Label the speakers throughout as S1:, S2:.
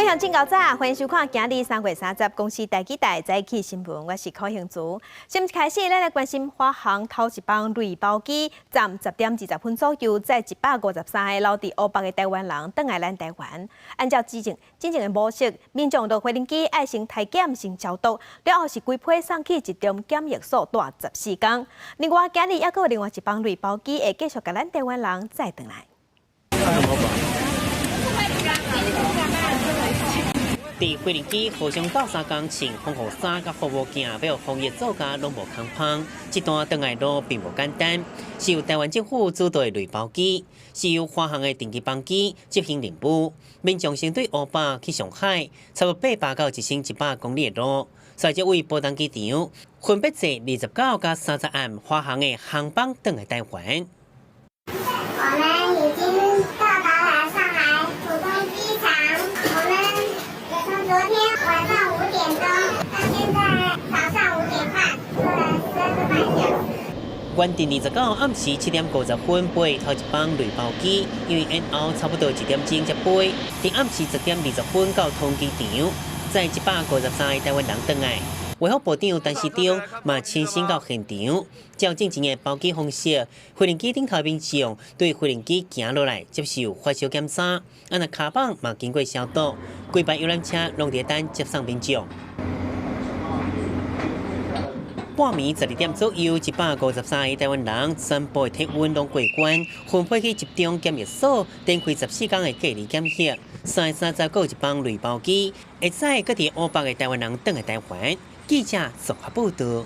S1: 鄉親𠢕早，歡迎收看今日3月30公視第幾台早起新聞，我是柯興珠。新聞開始，咱來關心華航頭一班類包機，昨暗10點20分左右，載153個留佇烏北的台灣人轉來咱台灣。按照之前進前的模式，民眾落飛行機愛先體檢、先消毒，了後是規批送去集中檢疫所蹛14工。另外，今日猶閣有另外一班類包機會繼續共咱台灣人載轉來。
S2: 佇飛行機互相鬥相共，穿防護衫佮護目鏡，欲防疫做甲攏無空芳。這段轉來路並無簡單，是由台灣政府主導的類包機，是由華航的定期班機執行任務。民眾先對烏北去上海，差不多800到1100公里的路，所以這位浦東機場分別坐29佮30暗華航的航班轉來台灣。
S3: 我們已經到達了上海浦東機場。我們從昨天晚上5點鐘到現在早上5點半，坐了12個半小時。
S2: 原定29暗時7點50分飛頭一班類包機，因為延後差不多1點鐘才飛。佇暗時10點20分到桃園機場，載153個台灣人轉來。衛福部長陳時中嘛親身到現場，照進前的包機方式，飛行機頂頭民眾對飛行機行落來接受發燒檢查，啊若跤耄嘛經過消毒，規排遊覽車攏佇等接送民眾。半暝12點左右，153個台灣人全部的體溫攏過關，分配去集中檢疫所，展開14工的隔離檢疫。3月30閣有一班類包機，會載閣佇烏北的台灣人轉來台灣。記者綜合報道。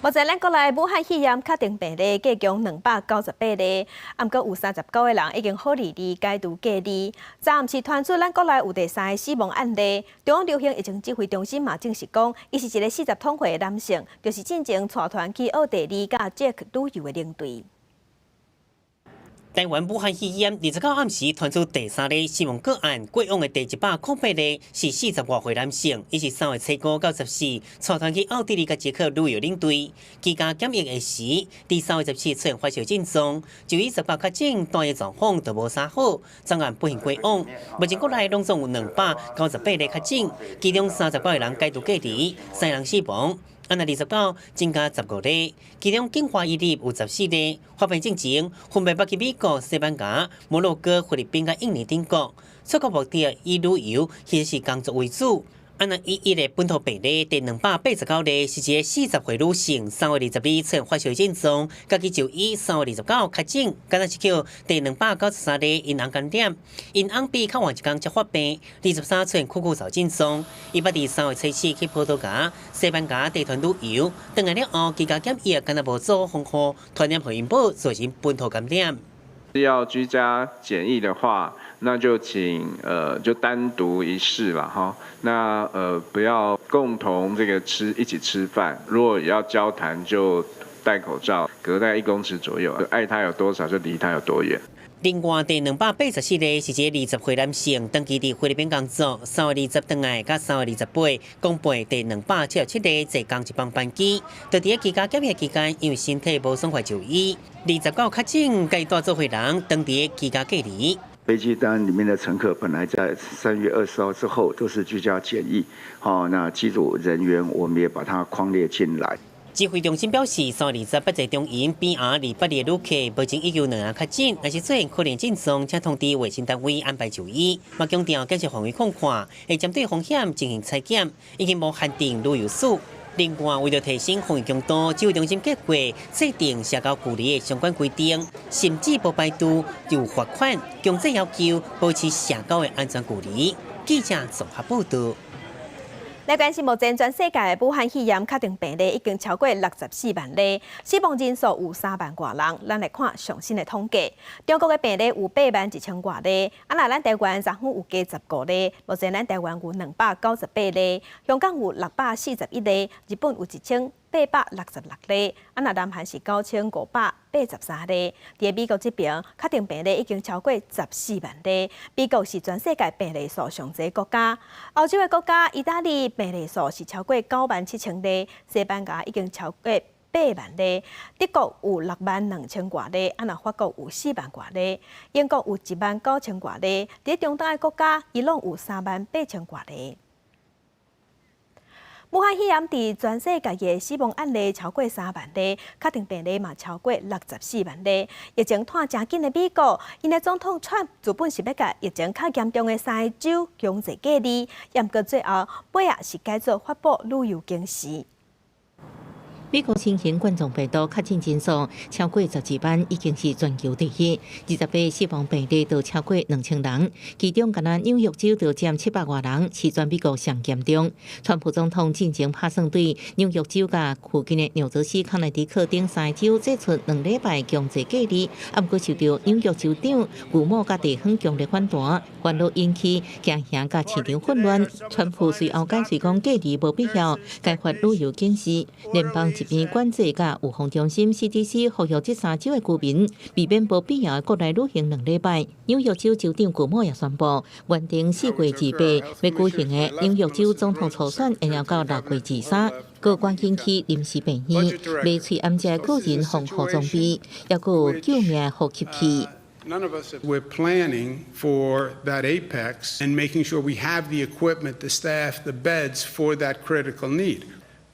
S1: 目前咱國內武漢肺炎確診病例加強298例，毋過有39個人已經好利利解除隔離。昨暗時傳出咱國內有第三个死亡案例，中央流行疫情指揮中心嘛證實講，伊是一个40通歲的男性，就是進前帶團去奧地利佮捷克旅遊的領隊。
S2: 台灣武漢肺炎29暗時傳出第三例死亡個案，過往的第108例是40外歲男性，伊是3月初5到14帶團去奧地利佮捷克旅遊領隊，居家檢疫的時，佇3月14出現發燒症狀，就醫18確診，單日狀況都無啥好，昨暗不幸過往。目前國內攏總有298例確診，其中39個人解除隔離，三人死亡。啊若29增加15例，其中境外移入有14例，發病進前分別捌去美國、西班牙、摩洛哥、菲律賓佮印尼等國，出國目的以旅遊或者是工作為主。啊若唯一的本土病例第289例是一个40歲女性，3月22出現發燒症狀，家己就醫3月29確診，敢若是叫第293例𪜶翁感染，𪜶翁比較晚一工才發病，23出現咳咳嗽症狀，伊捌佇3月初4去葡萄牙、西班牙帶團旅遊，轉來了後居家檢疫，敢若無做防護，傳染予𪜶某，造成本土感染。
S4: 要居家檢疫的話，那就請就單獨一室了哈。那不要共同這個吃一起吃飯，如果要交談就戴口罩，隔在1公尺左右，愛他有多少就離他有多遠。
S2: 另外，第284例是一个20歲男性，長期佇菲律賓工作，3月20轉來，佮3月28公布第277例坐仝一班班機，就佇居家檢疫期間，因為身體無爽快就醫，29確診，佮伊蹛做伙人，當佇居家隔離。
S5: 飛機單裡面的乘客本來在3月20號之後都是居家檢疫，好，那機組人員我們也把它匡列進來。
S2: 指揮中心表示，3月28日中營 BR 282的旅客，目前已經有兩人確診，但是出現可能症狀，請通知衛生單位安排就醫。嘛強調檢測範圍擴闊，會針對風險進行採檢，已經無限定旅遊史。另外，為著提升防疫強度，指揮中心計劃制定社交距離的相關規定，甚至無排除有罰款，強制要求保持社交的安全距離。記者綜合報道。
S1: 來關心目前全世界的武漢肺炎確診病例已經超過64萬例，死亡人數有3萬外人。咱來看上新的統計，中國的病例有8萬1千外例，啊若咱台灣昨昏有加15例，目前咱台灣有298例，香港有641例，日本有1866例，啊若南韓是9583例。佇美國這邊，確診病例已經超過14萬例，美國是全世界病例數上濟國家。歐洲的國家，意大利病例數是超過9萬7千例，西班牙已經超過8萬例，德國有6萬2千外例，啊若法國有4萬外例，英國有1萬9千外例，佇中東的國家，伊朗有3萬8千外例。武漢肺炎佇全世界的死亡案例超過3萬例，確診病例嘛超過64萬例。疫情湠誠緊的美國，𪜶的總統川普本是欲共疫情較嚴重的三個州強制隔離，毋過最後尾仔是改做發布旅遊警示。
S6: 美國新型冠狀病毒確診人數超過12萬，已經是全球第一。28死亡病例都超過2000人，其中干焦紐約州就佔700外人，是全美國上嚴重。川普總統進前拍算對紐約州佮附近的紐澤西、康乃狄克等三個州祭出2禮拜強制隔離，毋過受到紐約州長古莫佮地方強烈反彈，煩惱引起驚嚇佮市場混亂。川普隨後解釋講隔離無必要，改發旅遊警示，聯邦疾病管制佮預防中心 CDC 呼籲這三州的居民避免無必要的國內旅行2禮拜。紐約州州長古莫也宣布，原定4月28欲舉行的紐約州總統初選延後到6月23。閣趕緊去臨時病院買喙罨這個人防護裝備，抑閣有救命呼吸器。
S7: We're planning for that apex and making sure we have the equipment, the staff, the beds for that critical need.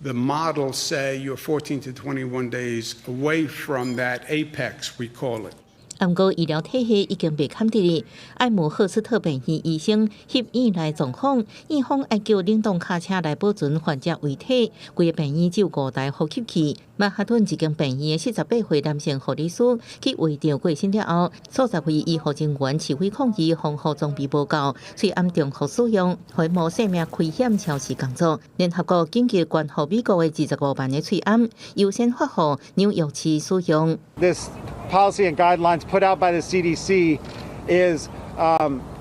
S7: The models say you're 14 to 21 days away from that apex, we call it.
S6: 毋過醫療體系已經袂堪得，艾姆赫斯特病院醫生翕院內狀況，院方愛叫冷凍卡車來保存患者遺體，規個病院只有五台呼吸器。曼哈頓一間病院的48歲男性護理師去胃腸過身了後，數十位醫護人員示威抗議防護裝備無夠，喙罨重複使用，會冒生命危險超時工作。聯合國緊急捐予美國的25萬個喙罨，優先發予紐約市使用。
S8: This policy and guidelines put out by the CDC is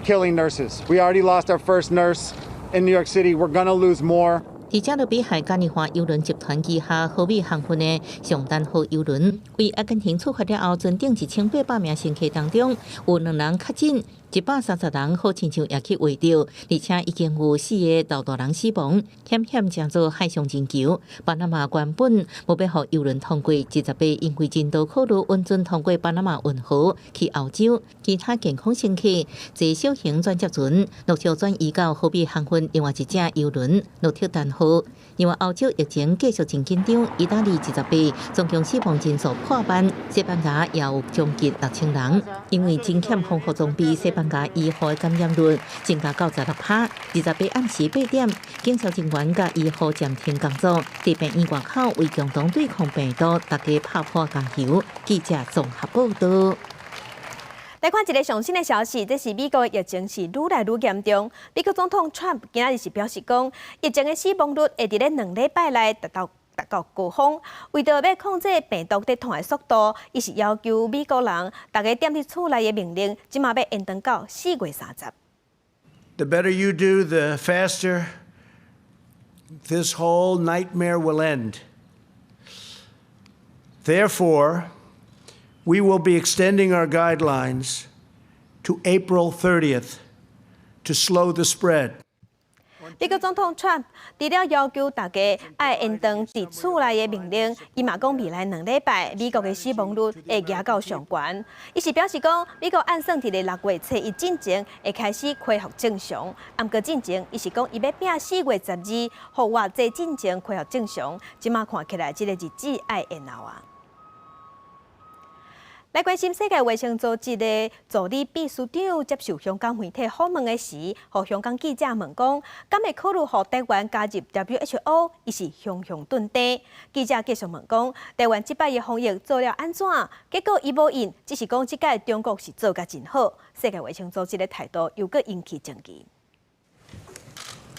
S8: killing nurses. We already lost our first nurse in New York City. We're going to lose more.
S6: 佇加勒比海嘉年華郵輪集團旗下荷美航運的上丹號郵輪，為阿根廷出發了後，船頂1800名乘客當中，有兩人確診，130人好親像也去穢著，而且已經有四个老大人死亡，險險成做海上人球。巴拿馬原本無欲予郵輪通過，28因為人道考慮，允准通過巴拿馬運河去歐洲。其他健康乘客坐小型轉接船，陸續轉移到荷美航運另外一隻郵輪鹿特丹號。因為歐洲疫情繼續真緊張，意大利28總共死亡人數破萬，西班牙也有將近6000人。因為真欠防護裝備，西班牙醫護感染率增加到16趴。28暗時8點，警察人員佮醫護暫停工作，佇病院外口為共同對抗病毒，大家拍破加油。記者綜合報道。
S1: 來看一个上新的消息，這是美國疫情是愈來愈嚴重。美國總統川普今仔日是表示講，疫情的死亡率會佇咧2禮拜內達到高峰。為著欲控制病毒佇傳的速度，伊是要求美國人逐家踮佇厝內的命令，這馬欲延長到4月30。
S9: The better you do, the faster this whole nightmare will end. Therefore, we will be extending our guidelines to April 30th to slow the spread.
S1: 美國總統川普除了要求大家愛延長佇厝內的命令，伊嘛講未來2禮拜美國的死亡率會夯到上懸。伊是表示講，美國按算佇咧6月初一進前會開始恢復正常。毋過進前，伊是講伊欲拼4月12，予偌濟進前恢復正常。這馬看起來，這个日子愛延後啊。來關心世界衛生組織的助理秘書長接受香港媒體訪問的時，予香港記者問講，敢會考慮予台灣加入 WHO？伊是雄雄頓低。記者繼續問講，台灣這擺的防疫做了按怎？結果伊無應，只是講這擺中國是做甲真好。世界衛生組織的態度又閣引起爭議。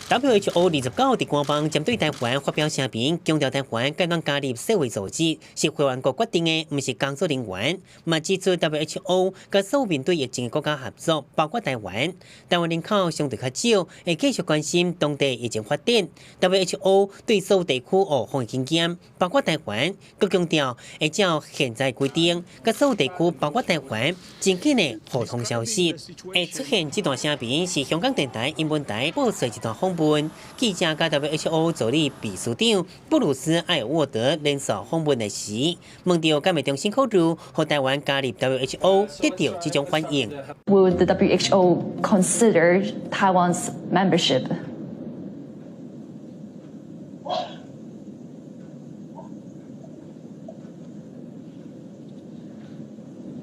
S2: WHO 29佇官網針對台灣發表聲明，強調台灣敢當加入世衛組織是會員國決定的，毋是工作人員。嘛指出 WHO 佮所有面對疫情的國家合作，包括台灣。台灣人口相對較少，會繼續關心當地疫情發展。WHO 對所有地區學防疫經驗，包括台灣，閣強調會照現在規定，佮所有地區包括台灣，真緊的互通消息。會出現這段聲明是香港電台英文台播出一段訪問。訪問。記者佮 WHO 助理秘書長布魯斯艾爾沃德連線訪問的時，問著敢會重新考慮予臺灣加入 WHO 得著這種反應。
S10: Would the WHO consider Taiwan's membership?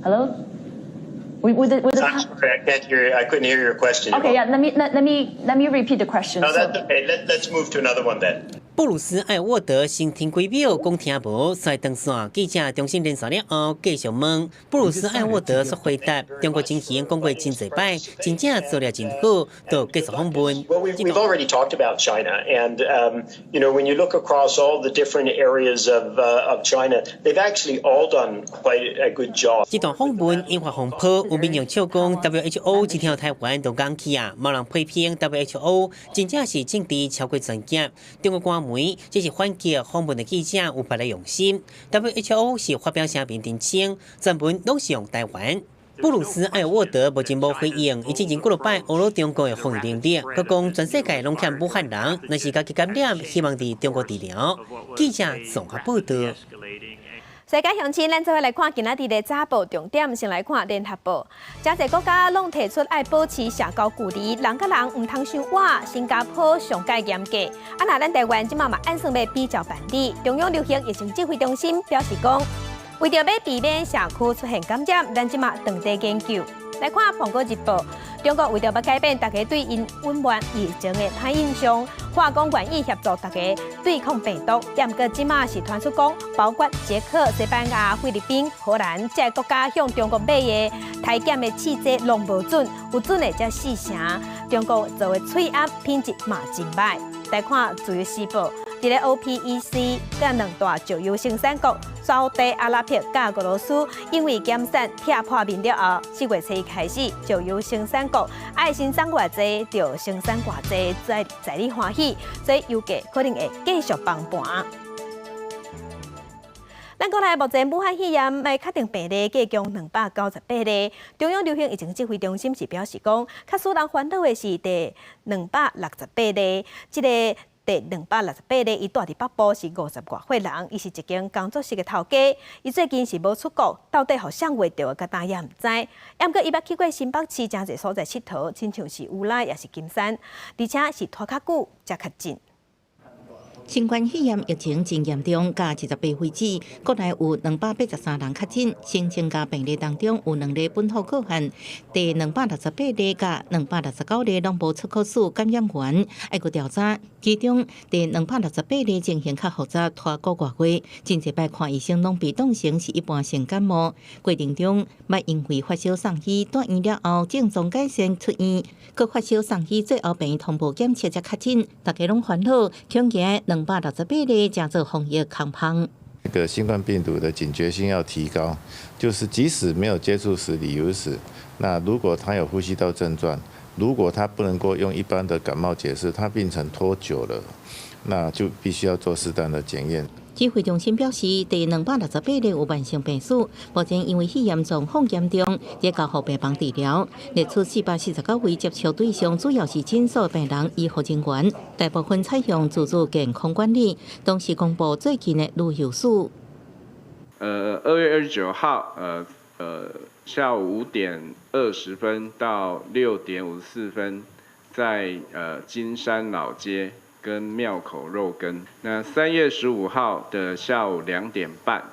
S10: Hello? Would the
S11: I'm sorry, I can't hear. I couldn't hear your question.
S10: Okay, yeah. Let me repeat the question.
S11: No, that's okay. Let's move to another one then.
S2: 布魯斯艾沃德先停幾秒講聽無，煞斷線。記者重新連線了後，繼續問。布魯斯艾沃德煞回答：中國情形講過真濟擺，真正做了真好，就繼續訪問。
S11: Well, we've already talked about China, and when you look across all the different areas of China, they've actually all done quite a good job.
S2: 這段訪問引發風波，有民眾笑講 WHO 一聽臺灣就講起啊，嘛有人批評 WHO 真正是政治超過專業。中國官媒這是反擊訪問的記者有別个用心。WHO 是發表聲明澄清，全文攏是用臺灣。布魯斯艾沃德目前無回應，伊之前幾落擺呵咾中國的防疫能力，閣講全世界攏欠武漢人，若是家己感染，希望佇中國治療。記者綜合報導。
S1: 世界鄉親，咱做伙來看今仔日的早報重點，先來看聯合報。誠濟國家攏提出愛保持社交距離，人佮人毋通傷倚。新加坡上蓋嚴格。啊，若咱臺灣這馬嘛按算欲比照辦理。中央流行疫情指揮中心表示講，為著欲避免社區出現感染，咱這馬當地研究。來看《蘋果日報》，中國為著欲改變大家對𪜶隱瞞疫情的歹印象，話講願意協助大家對抗病毒。毋過這馬是傳出講，包括捷克、西班牙、菲律賓、荷蘭這个國家向中國買的篩檢的試劑攏無準，有準的才四成。中國做的喙罨品質嘛真䆀。來看《自由時報》，佇咧 OPEC 佮兩大石油生產國沙烏地阿拉伯佮俄羅斯，因為減產拆破面了後，4月初一開始，石油生產國愛生產偌濟就生產偌濟，在在你歡喜，所以油價可能會繼續崩盤。咱國內目前武漢肺炎的確診病例計共298例，中央流行疫情指揮中心是表示講，較使人煩惱的是第兩百六十八例，這個第兩百六十八例，伊蹛佇北部是五十外歲人，伊是一間工作室的頭家，伊最近是無出國，到底予誰秽著，到今也毋知。毋過伊捌去過新北市誠濟所在𨑨迌，親像是烏來抑是金山，而且是拖較久才確診。
S6: 新冠肺炎疫情真嚴重，到28為止，國內有283人確診，新增加病例當中有兩例本土個案，第兩百六十八例佮269例攏無出國史感染源，愛閣調查。其中第兩百六十八例情形較複雜，拖個外月，真濟擺看醫生攏被當成是一般性感冒。過程中，捌因為發燒送醫，住院了後症狀改善出院，閣發燒送醫，最後病院通報檢測才確診。大家攏煩惱，恐驚兩百六十八例成做防疫空縫。
S12: 這個新冠病毒的警覺性要提高，就是即使沒有接觸史、旅遊史，那如果他有呼吸道症狀，如果他不能夠用一般的感冒解釋，他病程拖久了，那就必須要做適當的檢驗。
S6: 指揮中心表示，第兩百六十八例有慢性病史，目前因為肺炎狀況嚴重，在交予病房治療。列出449位接觸對象，主要是診所病人、醫護人員，大部分採用自主健康管理。同時公布最近的旅遊史。
S4: 2月29號，下午5點20分到6點54分，在金山老街跟廟口肉羹。那3月15號的下午2點半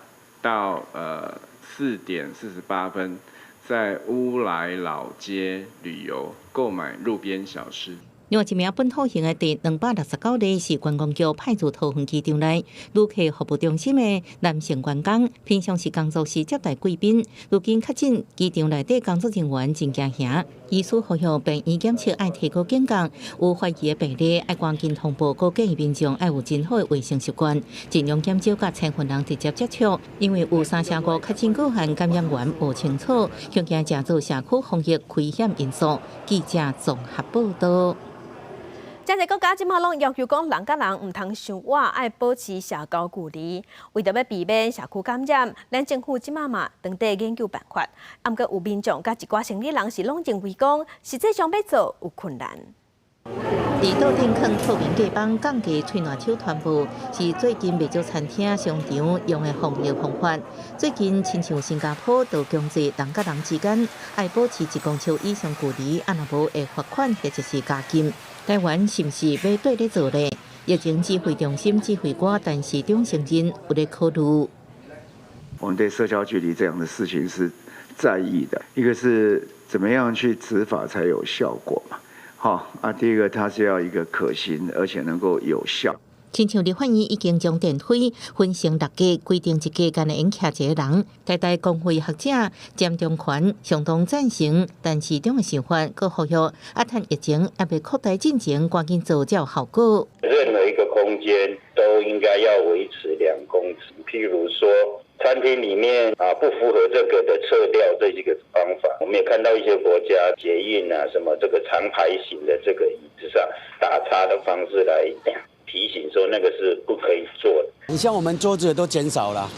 S4: 到4點48分，在烏來老街旅遊購買路邊小吃。
S6: 另外一名本土型的第兩百六十九例是觀光局派駐桃園機場內旅客服務中心的男性員工，平常時工作時接待貴賓，如今確診，機場內底工作人員真驚嚇。醫師呼籲病院檢測愛提高警覺，有懷疑的病例愛趕緊通報，閣建議民眾愛有真好的衛生習慣，盡量減少佮身份人直接接觸，因為有三成五確診個案感染源無清楚，恐驚成做社區防疫危險因素。記者綜合報導。
S1: 誠濟國家這馬攏要求講，人佮人毋通傷倚，愛保持社交距離。為著欲避免社區感染，咱政府這馬嘛當地研究辦法。毋過有民眾佮一寡生理人士攏認為講，實際上欲做有困難。
S6: 佇桌頂囥透明隔板，降低喙瀾手傳播，是最近袂少餐廳、商場用的防疫方法。最近，親像新加坡都強制人佮人之間愛保持1公尺以上距離，啊若無會罰款或者是監禁。台灣是毋是欲綴咧做咧？疫情指揮中心指揮官陳時中承認有咧考慮。
S5: 我們對社交距離這樣的事情是在意的，一個是怎麼樣去執法才有效果嘛。好啊，第一個它是要一個可行，而且能夠有效。
S6: 親像立法院已經將電梯分成六格，規定一格干焦會用徛一個人。台大公衛學者詹中權相當贊成，陳市長的想法，閣呼籲啊，趁疫情猶未擴大進前，趕緊做才有效果。
S13: 任何一個空間都應該要維持2公尺，譬如說餐廳裡面啊，不符合這個的撤掉這幾個方法。我們也看到一些國家捷運啊，什麼這個長排型的這個椅子上打叉的方式來提醒說那個是不可以做的。
S14: 你像我們桌子都減少了，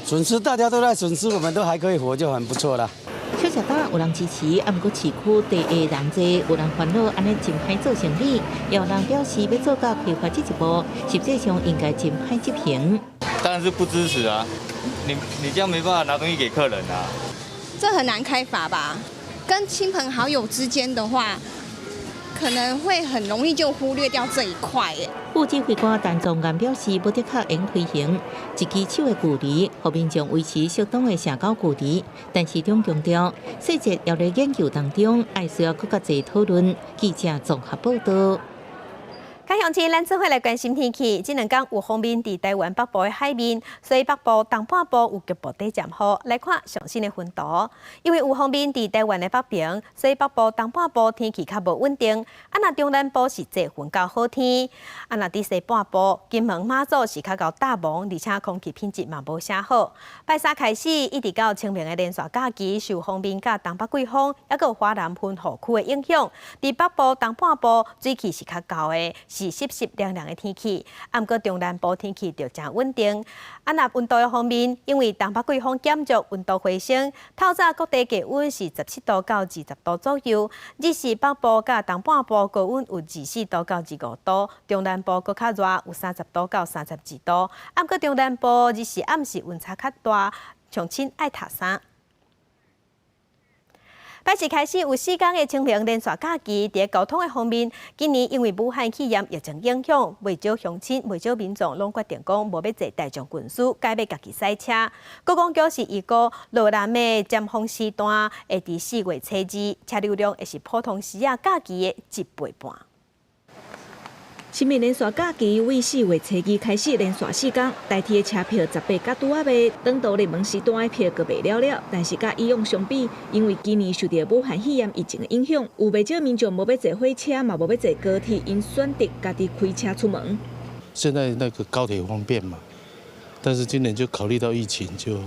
S14: 損失大家都在損失，我們都還可以活就很不錯了。
S6: 小食摊有人支持，啊，毋過市區地下人濟，有人煩惱按呢真歹做生意，也有人表示欲做到開發這一步，實際上應該真歹執行。
S15: 當然是不支持啊！你這樣沒辦法拿東西給客人啊。
S16: 這很難開罰吧？跟親朋好友之間的話，可能會很容易就忽略掉這一塊。耶。
S6: 副指揮官陳宗彥表示，無的確會推行一支手的距離，予民眾維持適當的社交距離。陳市長強調，細節猶咧研究當中，愛需要閣較濟討論。記者綜合報道。
S1: 較鄉親，咱做伙來關心天氣。這兩工有鋒面佇台灣北部的海面，所以北部、東半部有局部短暫雨。來看上新的雲圖，因為有鋒面佇台灣的北邊，所以北部、東半部天氣較無穩定。啊，若中南部是濟雲到好天，啊，若佇西半部，金門、馬祖是較𠢕罩霧，而且空氣品質嘛無啥好。拜三開始，一直到清明的連續假期，受鋒面佮東北季風，猶閣有華南雲雨區的影響，佇北部、東半部水汽是較厚的。是濕濕涼涼的天氣，啊，毋過中南部天氣就誠穩定。啊，若溫度的方面，因為東北季風減弱，溫度回升，透早各地氣溫是17度到20度左右。日時北部佮東半部高溫有24度到25度，中南部閣較熱，有30度到32度。啊，毋過中南部日時暗時溫差較大，鄉親愛疊衫。拜四開始有4工的清明連續假期，佇交通的方面，今年因為武漢肺炎疫情影響，袂少鄉親、袂少民眾攏決定講無欲坐大眾運輸，改欲家己駛車。觀光局是預估羅南的尖峰時段會佇4月初2，車流量會是普通時仔假期的1倍半。
S17: 清明連續假期為4月初2開始連續4工，台鐵的車票18才拄仔賣，長途熱門時段的票閣賣了了。但是佮以往相比，因為今年受著武漢肺炎疫情的影響，有袂少民眾無欲坐火車，嘛無欲坐高鐵，𪜶選擇家己開車出門。
S18: 現在那個高鐵方便嘛，但是今年就考慮到疫情，就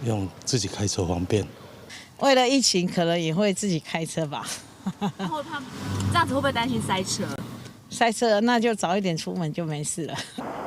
S18: 用自己開車方便。
S19: 為了疫情，可能也會自己開車吧。
S20: 會怕這樣子會不會擔心塞車？
S19: 塞車那就早一點出門就沒事了。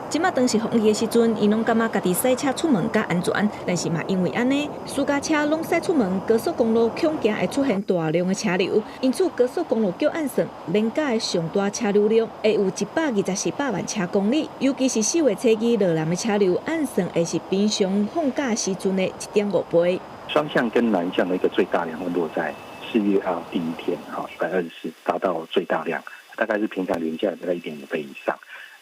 S17: 這馬當是防疫的時陣，𪜶攏感覺家己駛車出門較安全，但是嘛因為按呢，私家車攏駛出門，高速公路恐驚會出現大量的車流，因此高速公路局按算，連假的上大車流量會有124百萬車公里，尤其是4月初2羅南的車流，按算會是平常放假時陣的1.5倍。
S21: 雙向跟南向的一個最大量會落在4月2號第一天，哈，124達到最大量。大概是平常連假大概1.5倍以上。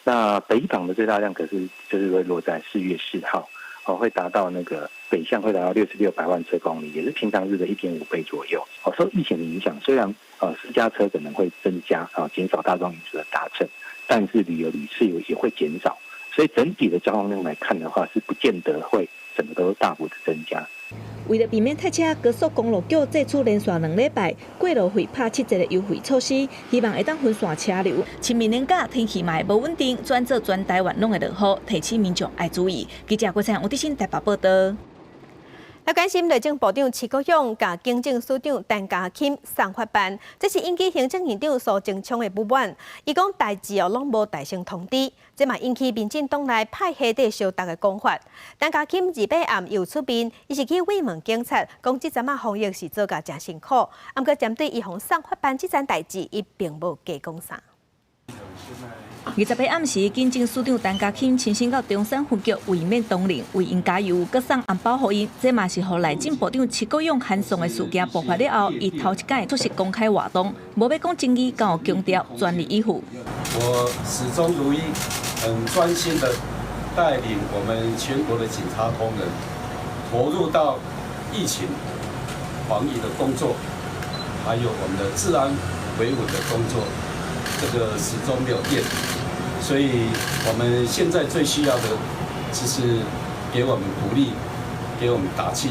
S21: 那北訪的最大量可是就是會落在4月4號，哦，會達到那個北向會達到66百萬車公里，也是平常日的1.5倍左右。哦，受疫情的影響，雖然私家車可能會增加啊，減少大眾運輸的搭乘，但是旅遊旅次也會減少，所以整體的交通量來看的話，是不見得會整個都大幅的增加。
S17: 為了避免塞車，高速公路局祭出連續2禮拜過路費拍7折的優惠措施，希望會當分散車流。清明連假天氣嘛會無穩定，轉做全台灣攏會落雨，提醒民眾愛注意。記者郭彩吳德新台北報道。
S1: 來關心內政部長徐國勇共警政署長陳家欽送法辦，這是引起行政院長蘇貞昌的不滿。伊講代誌哦，攏無代先通知，這嘛引起民進黨內派系底相鬥的講法。陳家欽25暗又出面，伊是去慰問警察，講這陣仔防疫是做甲誠辛苦。毋過針對伊予送法辦這層代誌，伊並無加講啥。
S17: 28暗時，警政署長陳家欽親身到中山分局慰勉同仁，為𪜶加油，閣送紅包予𪜶。這嘛是予內政部長徐國勇函送的事件爆發了後，伊頭一擺出席公開活動，無欲講爭議，敢有強調全力以赴。
S3: 我始終如一，很專心的帶領我們全國的警察同仁，投入到疫情防疫的工作，還有我們的治安維穩的工作，這個始終沒有變。所以我們現在最需要的，就是給我們鼓勵，給我們打氣，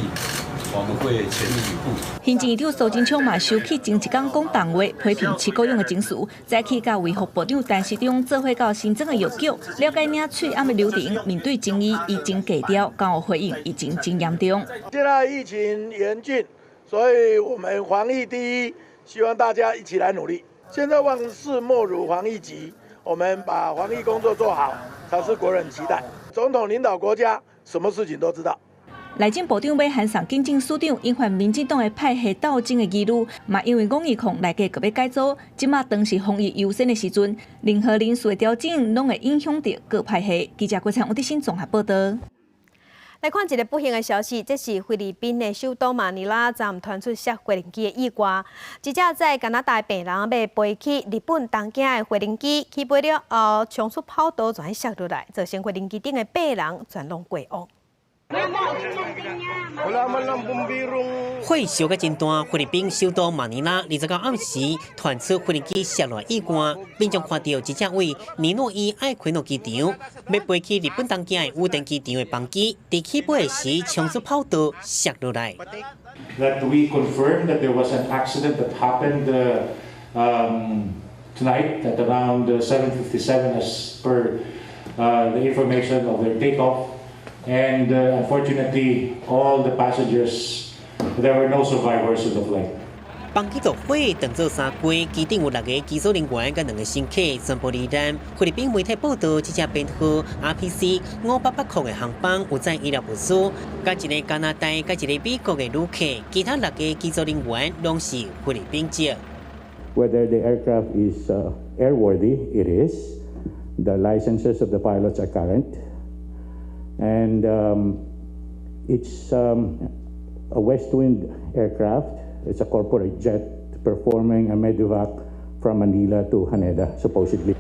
S3: 我們會全力以赴。
S17: 行政院長蘇貞昌嘛收起前一工講重話，批評徐國勇的情緒，早起佮衛福部長陳時中做伙到新莊的藥局，了解領喙罨的流程。面對爭議，伊真低調，敢有回應疫情真嚴重。
S22: 現在疫情嚴峻，所以我們防疫第一，希望大家一起來努力。現在萬事莫如防疫急。我們把防疫工作做好，才是國人期待。總統領導國家，什麼事情都知道。
S17: 內政部長欲函送警政署長，引發民進黨的派系鬥爭的疑慮，嘛因為529內閣閣欲改組，這馬當是防疫優先的時陣，任何人事的調整攏會影響著各派系。記者郭采王德新綜合報道。
S1: 來看一个不幸的消息，這是菲律賓的首都馬尼拉昨昏傳出摔飛行機的意外。一隻載加拿大病人欲飛去日本東京的飛行機起飛了後，衝出跑道全摔落來，造成飛行機頂的八人全攏過往。
S2: 火燒甲真大，菲律賓首都馬尼拉29暗時傳出飛機摔落意外，民眾看到一隻為尼諾伊艾奎諾機場欲飛去日本東京的羽田機場的班機，佇起飛時衝出跑道摔落來。
S23: That we confirm that there was an accident that happened tonight at around 7:57 as per the information of their takeoff. And unfortunately, all the passengers, there were no survivors of the flight.
S2: 班機墜毀，當做三機，機頂有六个機組人員佮兩个乘客全部罹難。菲律賓媒體報道，這隻編號 RPC 5880的航班有載醫療物資，佮一个加拿大、佮一个美國的旅客，其他六个機組人員攏是菲律賓籍。
S24: Whether the aircraft is airworthy, it is. The licenses of the pilots are current. And it's a Westwind aircraft. It's a corporate jet performing a medevac from Manila to Haneda, supposedly.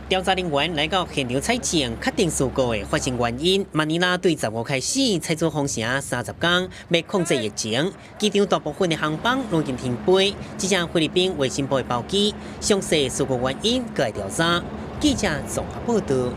S2: 調查人員來到現場採證，確定事故的發生原因。馬尼拉對15開始採取封城30天，欲控制疫情。機場大部分的航班攏已經停飛。這架菲律賓衛生部的包機，詳細事故原因閣來調查。記者綜合報道。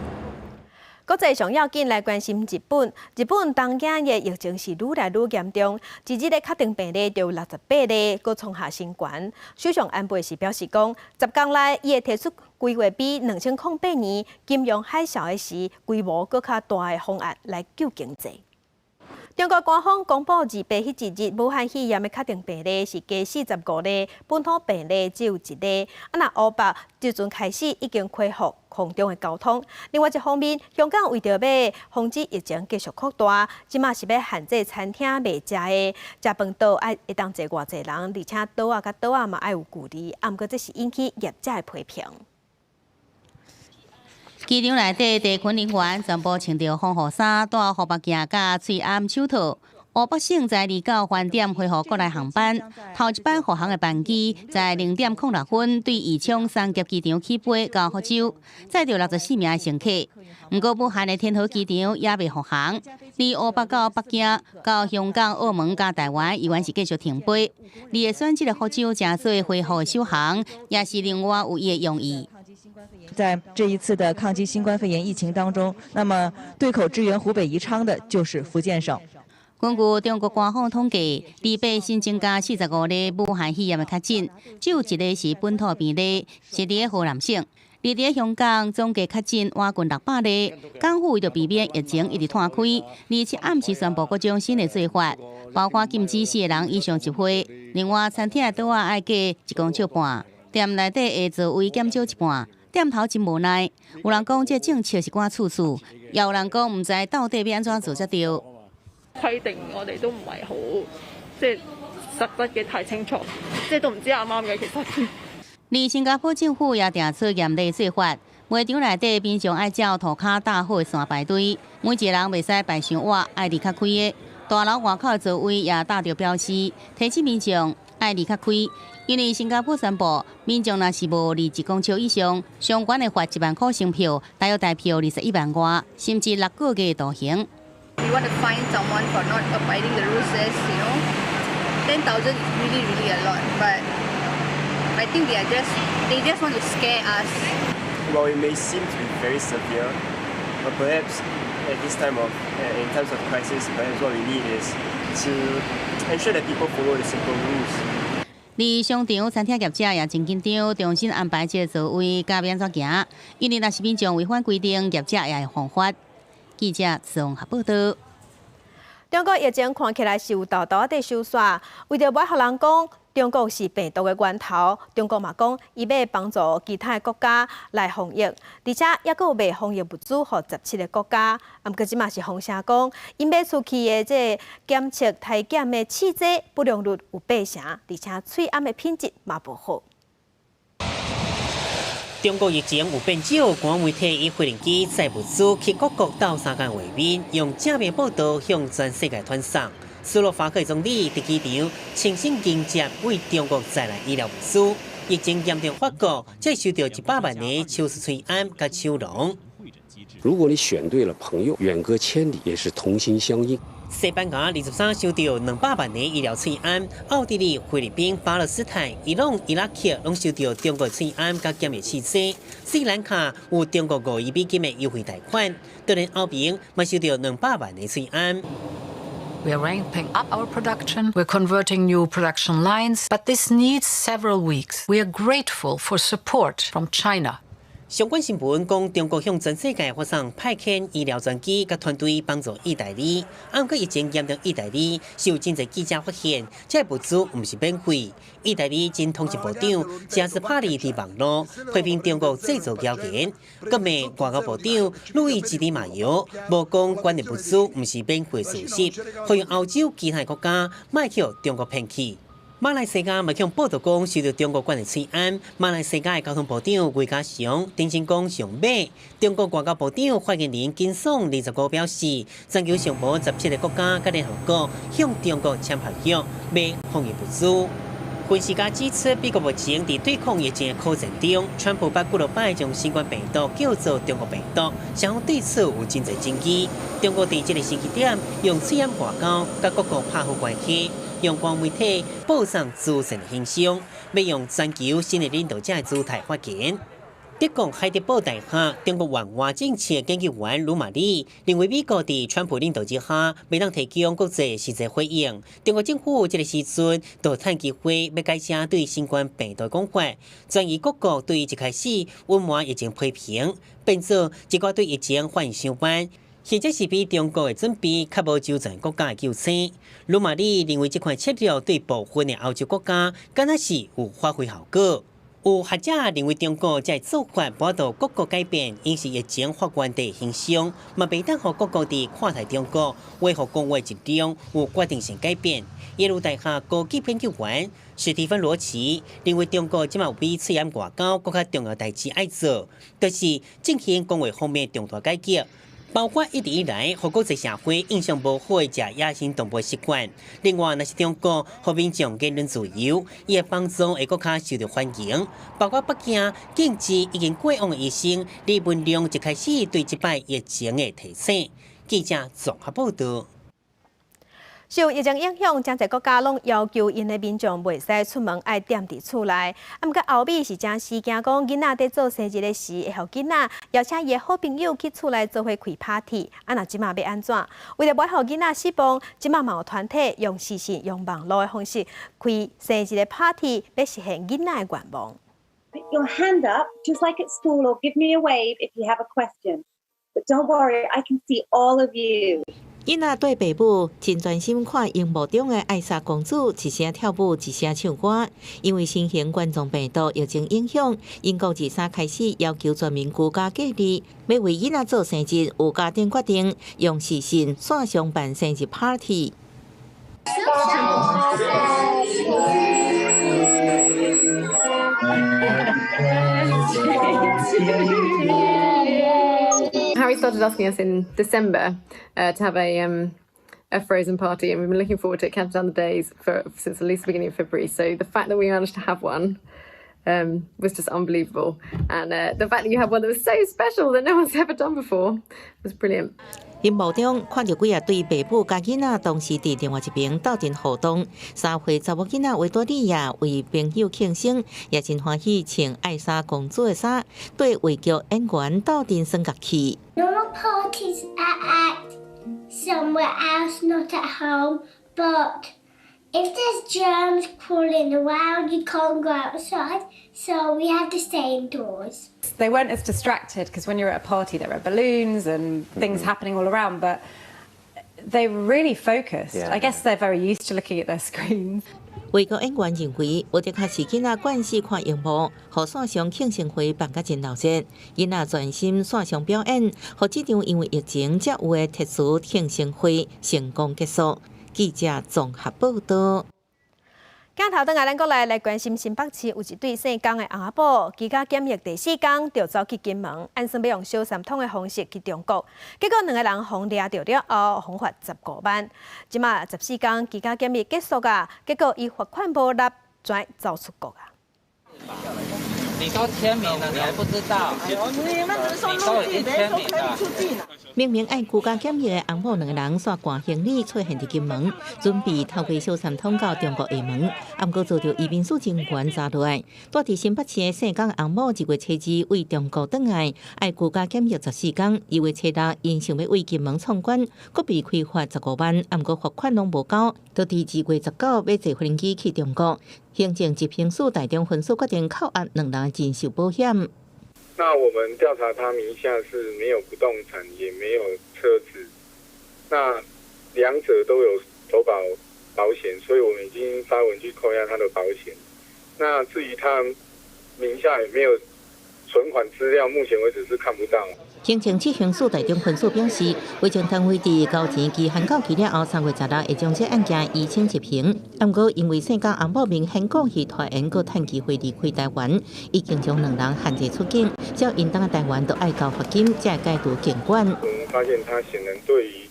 S1: 國際上要緊來關心日本，日本東京的疫情是愈來愈嚴重，一日的確診病例就有68例，閣創下新高。首相安倍是表示講，10工內伊會提出規劃比2008年金融海嘯的時規模閣較大的方案來救經濟。中國官方公布28彼一日，武漢肺炎的確診病例是加45例，本土病例只有一例。啊，若湖北這陣開始已經恢復空中的交通。另外一方面，香港為著欲防止疫情繼續擴大，這馬是欲限制餐廳賣食的，食飯桌愛會當坐偌濟人，而且桌仔佮桌仔嘛愛有距離。啊，毋過這是引起業者的批評。
S6: 機場內底地勤人員全部穿著防護衫、戴護目鏡、佮喙罨手套。湖北省在29晚點恢復國內航班，頭一班復航的班機在0點06分對宜昌松峽機場起飛到福州，載著64名的乘客。毋過武漢的天河機場猶未復航，離湖北到北京、到香港、澳門佮台灣依然是繼續停飛。而會選這个福州成做恢復的首航，也是另外有伊的用意。
S25: 在這一次的抗擊新冠肺炎疫情當中，那麼對口支援湖北宜昌的就是福建省。
S6: 根據中國官方統計，禮拜新增加45例武漢肺炎的確診，只有一例是本土病例，是佇河南省。而佇香港總計確診倚近600例，港府為著避免疫情一直拖開，27暗時宣布各種新的做法，包括禁止四个人以上集會。另外，餐廳的桌仔愛隔1.5公尺，店內底的座位減少一半。店頭真無奈，有人講這政策是趕處處，也有人講毋知到底欲按怎做才對。
S26: 規定我哋都唔係好即係實質嘅太清楚，即係都唔知啱唔啱嘅其實。
S6: 而新加坡政府也定出嚴厲做法，賣場內底民眾愛照塗跤搭好的線排隊，每一个人袂使排傷倚，愛離較開的。大樓外口的座位也貼著標示，提醒民眾愛離較開。因為新加坡宣布，民眾若是無離1公尺以上，上懸會罰1萬箍新票，大約台票21萬外，甚至6個月徒刑。
S7: You want to fine someone for not abiding the rules, 10,000 is really, really a lot. But I think they just want to scare us.
S8: Well, it may seem to be very severe, but perhaps at this time of, in times of crisis, perhaps what we need is to ensure that people follow the simple rules.
S6: 佇商場餐廳業者也真緊張，重新安排這个座位，佮欲按怎行？因為若是民眾違反規定，業者也會予罰。記者綜合報道。
S1: 中國疫情看起來是有沓沓仔收煞，為著欲予人講中國是病毒的源頭，中國嘛講伊欲幫助其他的國家來防疫，而且猶閣有賣防疫物資予17個國家。啊，毋過這馬是風聲講，𪜶買出去的這个檢測篩檢的試劑不良率有8成，而且喙罨的品質嘛無好。
S2: 中國疫情有變少，官媒體以飛行機載物資去各國鬥相共畫面，用正面報道向全世界傳送。斯洛伐克總理佇機場親身迎接為中國載來醫療物資。疫情嚴重法國，才收著100萬个手術喙罨佮手囊。
S9: 如果你選對了朋友，遠隔千里也是同心相印。
S2: 西班牙23收著200萬个醫療喙罨，奧地利、菲律賓、巴勒斯坦、伊朗、伊拉克攏收著中國喙罨佮檢疫試劑。斯里蘭卡有中國5億美金的優惠貸款，就連歐盟嘛收著200萬个喙罨。
S10: We are ramping up our production. We're converting new production lines, but this needs several weeks. We are grateful for support from China.
S2: 相關新聞講，中國向全世界發送派遣醫療專機佮團隊幫助意大利。毋過疫情嚴重，意大利是有真濟記者發現，這个物資毋是免費。意大利前通訊部長加斯帕里佇網路批評中國製造謠言，閣罵外交部長路易吉迪馬尤無講捐的物資毋是免費事實，呼籲歐洲其他國家莫予中國騙去。馬來西亞嘛向報道講，收著中國捐的喙罨。馬來西亞的交通部長魏家祥澄清講上買。中國外交部長發言人金爽25表示，全球上無17個國家佮聯合國向中國簽合約買防疫物資。分析家指出，美國目前佇對抗疫情的苦戰中，川普捌幾落擺將新冠病毒叫做中國病毒，雙方對此有真濟爭議。中國佇這個時機點用喙罨外交佮各國拍好關係。用官媒體報上慈善的形象，欲用全球新的領導者的姿態發言。德國海德堡大學中國援外政策研究員魯馬里認為，美國佇川普領導之下，袂當提供國際實際回應。中國政府這个時陣就趁機會欲改寫對新冠病毒的講法，轉移各國對一開始隱瞞疫情批評，變做一寡對疫情反應傷慢。或者是比中國的準備較無周全國家的救星。魯馬里認為這款策略對部分的歐洲國家，敢若是有發揮效果。有學者認為中國這做法無法度各國改變，𪜶是疫情發源地形象，嘛袂當予各國佇看待中國維護公衛一中有決定性改變。耶魯大學高級研究員史蒂芬羅奇認為，中國這馬有比喙罨外交閣較重要代誌愛做，就是進行公衛方面重大改革。包括一直以來，予國際社會印象無好的食野生動物習慣。另外，若是中國予民眾言論自由，伊的幫助會閣較受著歡迎。包括北京禁止已經過往的醫生李文亮一開始對這擺疫情的提醒。記者綜合報道。
S1: 受疫情影響，真濟國家攏要求𪜶的民眾袂使出門，愛踮佇厝內。啊，毋過歐美是誠死驚講，囡仔佇做生日的時，會予囡仔邀請伊的好朋友去厝內做伙開 party。啊，若這馬欲按怎？為著袂予囡仔失望，這馬嘛有團體用視訊、用網路的方式開生日的 party，欲實現囡仔的願望。
S11: Put your hand up, just like at school, or give me a wave if you have a question. But don't worry, I can see all of you.
S6: 囡仔綴爸母真專心看螢幕中的艾莎公主，一聲跳舞，一聲唱歌。因為新型冠狀病毒疫情影響，英國23開始要求全民居家隔離，欲為囡仔做生日，有家長決定用視訊線上辦生日 party。
S4: Happy birthday to you.
S5: Harry started asking us in December to have a Frozen party, and we've been looking forward to it, counting down the days for since at least the beginning of February. So the fact that we managed to have one was just unbelievable, and the fact that you had one that was so special that no one's ever done before was brilliant.
S6: 熒幕中看著幾仔對爸母佮囡仔同時佇另外一爿鬥陣互動，3歲查某囡仔維多利亞為朋友慶生，也真歡喜穿艾莎公主的衫，綴話劇演員鬥陣耍樂器。
S12: Normal parties are at somewhere else, not at home. But if there's germs crawling around, you can't go outside, so we have to stay indoors.
S5: They weren't as distracted because when you're at a party, there are balloons and things happening all around, but they were really focused. I guess they're very used to looking at their screens.
S6: 話劇演員認為，有的確是囡仔慣勢看螢幕，予線上慶生會辦甲真鬧熱，囡仔專心線上表演，予這場因為疫情才有的特殊慶生會成功結束。記者綜合報導。
S1: 鏡頭轉來咱國內來關心新北市有一對姓江的翁仔某，居家檢疫第四工就走去金門，按算欲用小三通的方式去中國，結果兩个人予掠著了後，予罰15萬。這馬14工居家檢疫結束啊，結果伊罰款無納，轉走出國啊。
S13: 你都簽名了，你還不知道？你都已經簽名了。
S6: 明明愛居家檢疫的翁某兩个人，煞攜行李出現佇金門，準備透過小三通到中國廈門，毋過遭著移民署人員查落來。住佇新北市的姓江翁某，2月初2對中國轉來，愛居家檢疫14工。2月初6，𪜶想欲對金門闖關，閣被開罰15萬，毋過罰款攏無交，就佇2月19欲坐飛機去中國。行政執行署台中分署決定扣押兩人人壽保險。
S14: 那我們調查他名下是沒有不動產，也沒有車子，那兩者都有投保保險，所以我們已經發文去扣押他的保險。那至於他名下有沒有存款資料，目前為止是看不到。
S6: 行政執行署台中分署表示，維政單位佇交錢期限到期了後，3月16會將這案件移請執行。毋過因為姓江翁某明顯故意拖延，閣趁機會離開台灣，已經將兩人限制出境，只要𪜶轉來台灣，就愛交罰金，才會解除監管。
S14: 我們發現他顯然對於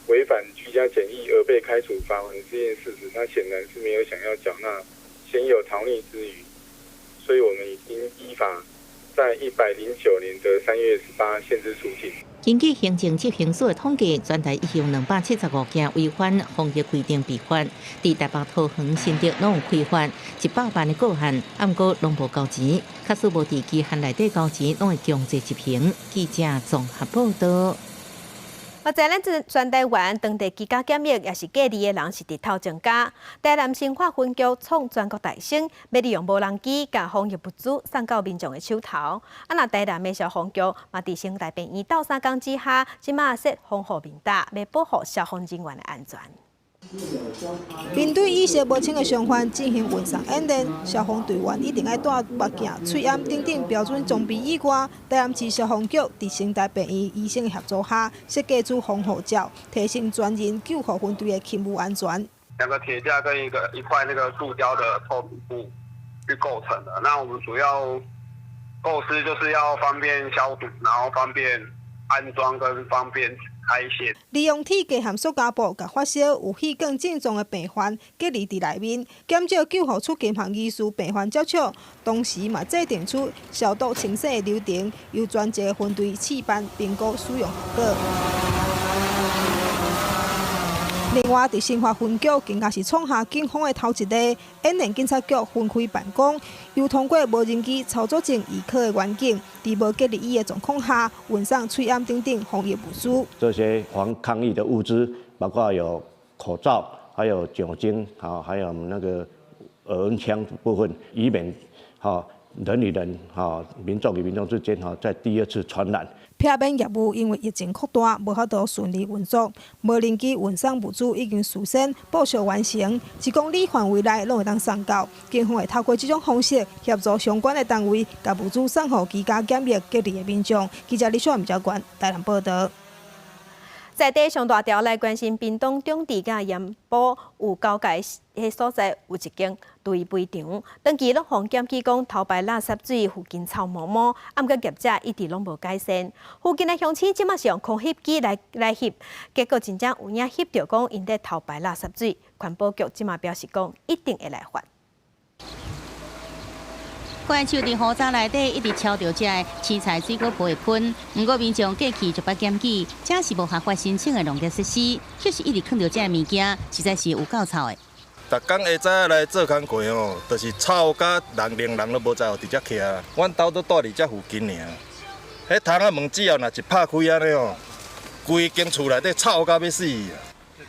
S14: 違反居家檢疫而被開處罰鍰這件事實，他顯然是沒有想要繳納，顯有逃匿之虞，所以我們已經依法在109年的3月18限制出境。
S6: 根據行政執行署的統計，全台一共275件違反防疫規定被罰，佇台北、桃園、新竹攏有開罰100萬的個案，毋過攏無交錢，假使無佇期限內底交錢，攏會強制執行。記者綜合報導。
S1: 目前咱全台灣當地居家檢疫抑是隔離的人是直透增加。台南新化分局創全國大先，欲利用無人機共防疫物資送到民眾的手頭。啊，若台南的消防局嘛，佇成大病院鬥相共之下，這馬設防護面罩，欲保護消防人員的安全。
S15: 面對意識無清的傷患進行運送演練，消防隊員一定愛戴目鏡、喙罨等等標準裝備以外，台南市消防局佇成大病院醫生的協助下，設計出防護罩，提升專人救護分隊的勤務安全。
S27: 兩個鐵架跟一個一塊那個塑膠的透明布去構成的。那我們主要構思就是要方便消毒，然後方便安裝跟方便拆卸。
S15: 利用鐵架和塑膠布，共發燒有氣管症狀的病患隔離佇內面，減少救護出勤和醫師病患接觸。同時嘛，制定出消毒清洗的流程，由專職分隊試辦評估使用效果。另外，佇新化分局更加是創下警方的頭一例，演練警察局分開辦公，又通過無人機操作證移科的員警，佇無隔離椅的狀況下，運送喙罨等等防疫物資。
S24: 這些防抗疫的物資，包括有口罩、還有酒精，好，還有那個耳溫槍部分，以免人與人、民眾與民眾之間在第二次傳染。
S15: 避免業務因為疫情擴大，無法度順利運作。無人機運送物資已經事先部署完成，一公里範圍內攏會當送到。警方會透過這種方式協助相關的單位，共物資送予居家檢疫隔離的民眾。記者李小吳教官台南報導。
S1: 在地上大條來關心屏東長治佮鹽埔有交界彼所在有一間堆肥場，長期攏予檢舉講偷排垃圾水附近臭毛毛，啊，毋過業者一直攏無改善。附近的鄉親這馬是用空翕機來翕，結果真正有影翕著講𪜶佇偷排垃圾水。環保局這馬表示講，一定會來罰。
S6: 怪獸佇雨罩內底一直敲著這个青菜水果皮的噴，毋過民眾過去就捌檢舉，這是無合法申請的農業設施，卻是一直囥著這个物件，實在是有夠臭的。
S3: 逐工下早來做工課吼，就是臭甲人連人都無在乎佇遮徛。阮兜都住佇遮附近爾，彼窗仔門只要若一拍開按呢吼，規間厝內底臭甲欲死。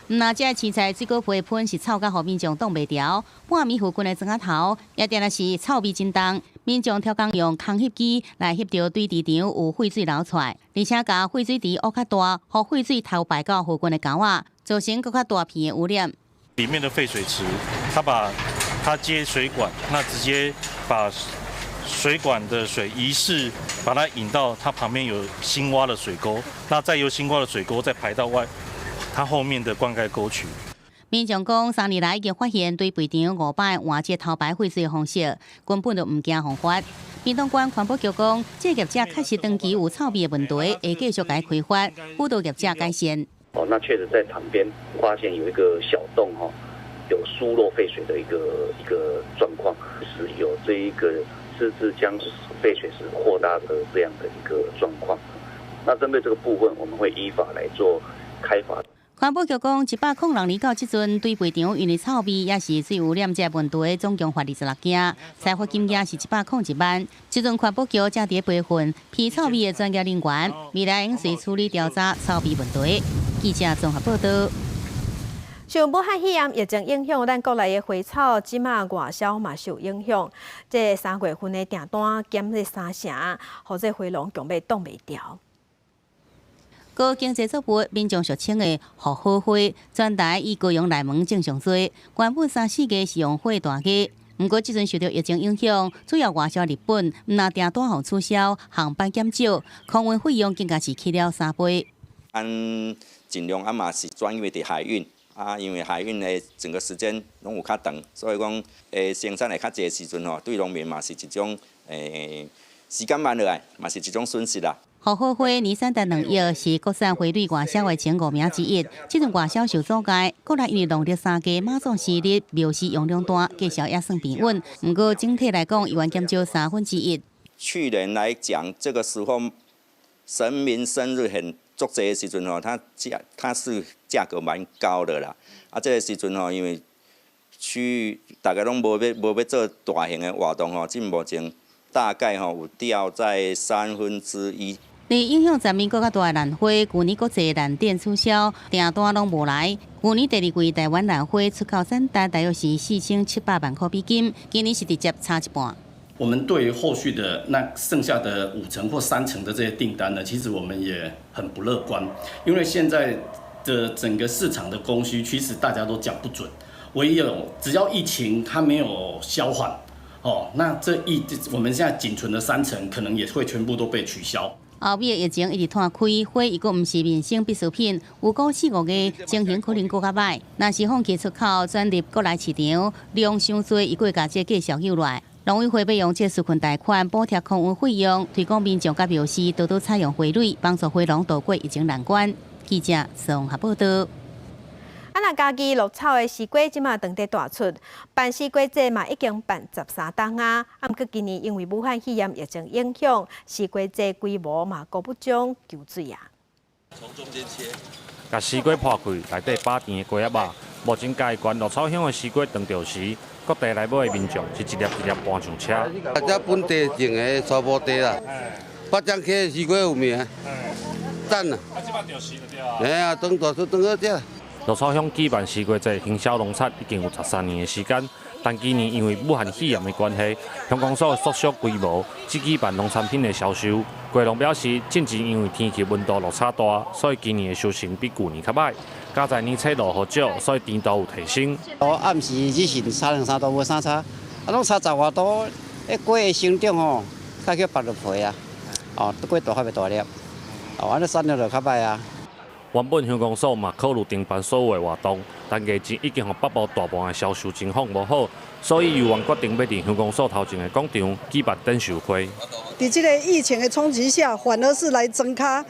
S6: 毋若這个青菜水果皮噴是臭甲予民眾擋袂牢，半暝附近的莊仔頭也定定是臭味真重，民眾刁工用空翕機來翕著堆肥場有廢水流出來，而且共廢水池挖較大，予廢水偷排到附近的溝仔，造成閣較大片的污染。
S16: 裡面的廢水池，他把它接水管，那直接把水管的水一次把它引到它旁邊有新挖的水溝，那再由新挖的水溝再排到外。它後面的灌溉溝渠。
S6: 民眾講，3年來已經發現堆肥場5擺換這偷排廢水的方式，根本就毋驚予罰。屏東縣環保局講，這業者確實長期有臭味的問題，會繼續共開罰，輔導業者改善。
S18: 哦，那確實在旁邊發現有一個小洞，吼，有疏漏廢水的一個狀況，是有這一個私自將廢水池擴大的這樣的一個狀況。那針對這個部分，我們會依法來做開罰。
S6: 環保局講，106年到這陣，堆肥場因為臭味也是水污染這問題，總共罰26件，裁罰金額是101萬。這陣環保局正佇培訓鼻臭味的專業人員，未來會隨處理調查臭味問題。記者綜合報道。
S1: 受武漢肺炎疫情影響，咱國內的花草這馬外銷嘛受影響。這3月份的訂單減了3成，予這花農強欲擋袂牢。
S6: 高經濟作物，民眾俗稱的好好花，全台以高雄內門種上濟。原本三四月是用花大月，毋過這陣受著疫情影響，主要外銷日本，毋若訂單予取消，航班減少，空運費用更加是起了3倍。
S19: 咱盡量啊嘛是專業佇海運啊，因為海運的整個時間攏有較長，所以講生產會較濟時陣吼，對農民嘛是一種時間慢落來，嘛是一種損失啦。
S6: 好好花年產值2億，是國產花蕊外銷的前5名之一。這陣外銷受阻礙，國內因為農曆3月媽祖生日，廟市用量大，價數也算平穩。毋過整體來講，猶原減少1/3。
S19: 去年來講，這個時候神明生日很足濟的時陣吼，它是價格蠻高的啦。啊，這個時陣吼，因為區大家攏無欲做大型的活動吼，這目前大概吼有掉在1/3。
S6: 佇影響全民閣較大的蘭花，舊年國際蘭展取消，訂單攏無來。舊年第二季台灣蘭花出口產值大約是4700萬塊美金，今年是直接差一半。
S20: 我們對於後續的那剩下的5成或3成的這些訂單呢，其實我們也很不樂觀，因為現在的整個市場的供需，其實大家都講不準。唯有只要疫情它沒有消緩，哦，那這一我們現在僅存的3成，可能也會全部都被取消。
S6: 後尾的疫情一直拖開，花又閣毋是民生必需品，有講4、5月情形可能閣較歹。若是放棄出口，轉入國內市場，量傷濟，伊閣會共這個價數救落來。農委會欲用這紓困貸款補貼空運費用，推廣民眾佮廟市多多採用花蕊，幫助花農渡過疫情難關。記者綜合報道。
S1: 啊，若嘉義鹿草的西瓜這馬當地大出，辦西瓜節嘛已經辦13冬啊。啊，毋過今年因為武漢肺炎疫情影響，西瓜節規模嘛顧不上求水啊。
S21: 從中間切，
S22: 共西瓜破開，內底飽甜的瓜仔肉。目前嘉義縣鹿草鄉的西瓜當著時，各地來買的民眾是一粒一粒搬上車。
S28: 啊，這本地種的初步地啦，八掌溪的西瓜有名，讚啊！
S22: 啊，這擺著時就對啊。
S28: 嘿啊，當大出當好食。
S22: 鹿草鄉舉辦西瓜節，行銷農產已經有13年的時間，但今年因為武漢肺炎的關係，鄉公所縮小規模，只舉辦農產品的銷售。果農表示，近期因為天氣溫度落差大，所以今年的收成比舊年較䆀。加在年初落雨少，所以甜度有提升。
S29: 我暗時只是差兩三度無啥差，啊，攏差10外度，彼果的成長吼，較叫剝落皮啊，哦，果大較袂大粒，哦，按呢產量就較䆀啊。
S22: 原本鄉公所嘛考慮停辦所有的活動，但疫情已經予北部大半的銷售情況無好，所以猶原決定欲佇鄉公所頭前的廣場舉辦展售會。
S7: 佇這个疫情的衝擊下，反而是來莊跤